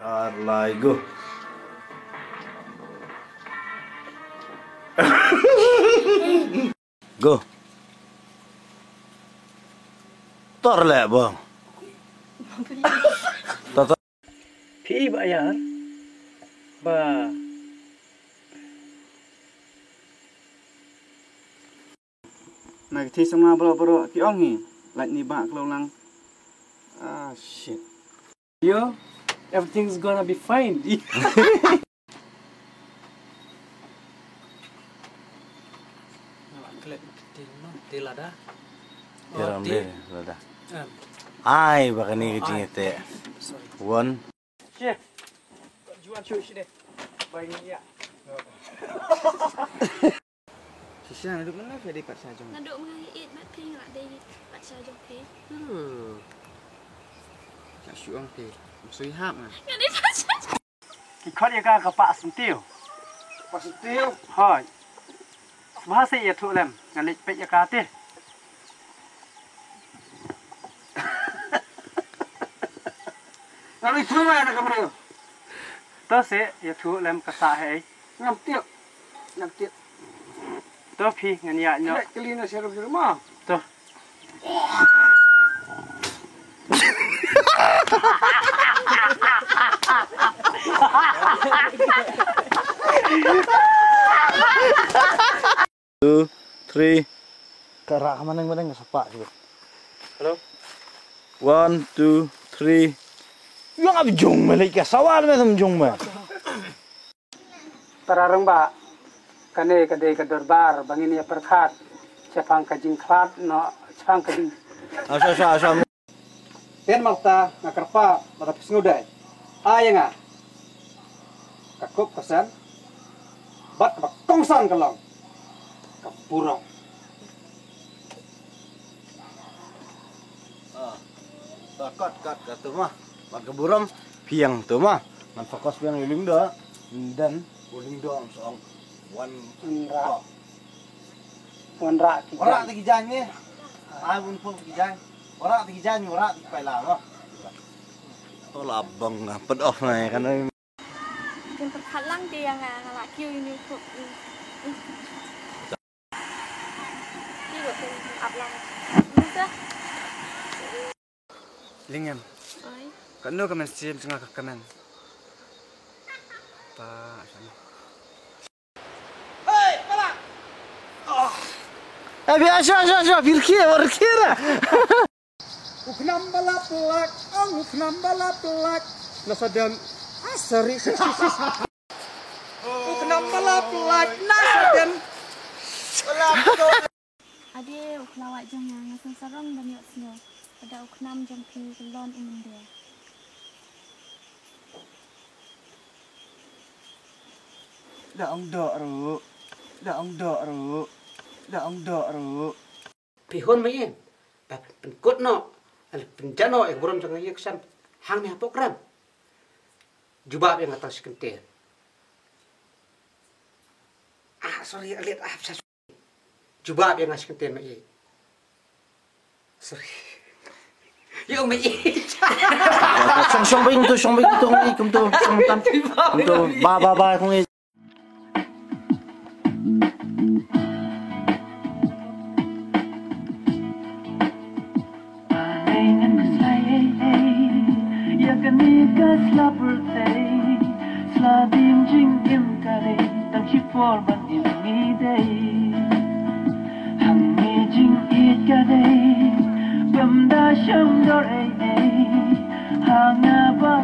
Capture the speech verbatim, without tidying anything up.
Ar lai go. Go. Tor leh bang. Tor, tor. Phi ba yar. Ba. Na ki thi song na bro bro ki ong hi. Like ni ba klo lang. Ah shit. Yo, everything's gonna be fine. Klet til no, til ada. Tiram de lada. Ai, ba kane ka jingïateh. Sorry. One. Che. Juan chu shi de. Bai ni ya. Shisha naduh mynno phi dei pat sha jong? Naduh mynno ïeit bad phi nga la dei pat sha jong phi. Hmm. Ka shu ong phi. Sui hap nga. Nga dei pat sha jong. Ki khot ïa ka ka pa syntiew. Pa syntiew. Hoi. Sbha se ïathuh lem. Nga leit peit ïa ka te. Nga leit thuh ïa na ka briew. To se ïathuh lem ka sah hei. Ngam tip. Ngam tip. To phi ngan ïa nyok. Kali na serum serum ma. To. Two, three. Ka rak maneng maneng ka sapa gitu. Hello. One, two, three. Yang ab jong me lek ka sawal me tam jong me. Para rangbah, kane ka dei ka dorbar ba ngin ïa pyrkhat shaphang ka jingkhlad noh shaphang ka jing. Asha, asha, asha. Ten marta nga kyrpad ba ka phi sngewdei. Ai ïa nga ka kup ka sem bad kaba kongsan ka long ka burom. Ah, ta kat kat ka tu mah. Bad ka burom phi ïeng tu mah. Ngan focus phi ïeng u Lyngdoh. Dan u Lyngdoh am song. Wan ra. Wan ra ki. Wan ra ki jaiñ ni. Ai bun pun ki jaiñ. Wan ra ki jaiñ, wan ra ki paila mah. To la bang nga pet off na kan. Kin pyrkhat lang te ïa nga, nga la kiew ïa u khup. Ki ruh kin ap lang. Musa. Lingem. Oi. Kano ka mynsiem jong nga ka kmen. Ta, shano. Hei, pala. Oh. Eh, bi, asha, asha, asha, birki, birki ra. U khnam ba la plak, oh, u khnam ba la plak. Na saden. Ah, sorry, sorry, sorry. U khnam ba la plak, na saden. Ade u khlawait jong nga, nga sngewsarong ban ïohsngew. Lada u khnam jong phi ka lon u mynder. Da ong doh ruh. Da ong doh ruh. Da ong doh ruh. Phi hun ma ïing. Ba pynkut noh, ale pynjah noh ïa ka burom jong ka ïing ka sem hangne ha program. Jubab ïa nga tang shi kyntien. Ah, sorry, ale ah, sa jubab ïa nga shi kyntien ma ïing. Sorry. Ïa ma ïing. Shong shong bing tu, shong bing tu, kum tu, shong tam. Kum tu, ba ba ba kong. Ïa kane ka sla birthday, sla dim jingim ka dei, tang shipor ban im ngi dei. Hangne jingïeit ka dei, bym da shong dor ei ei. Hanga ba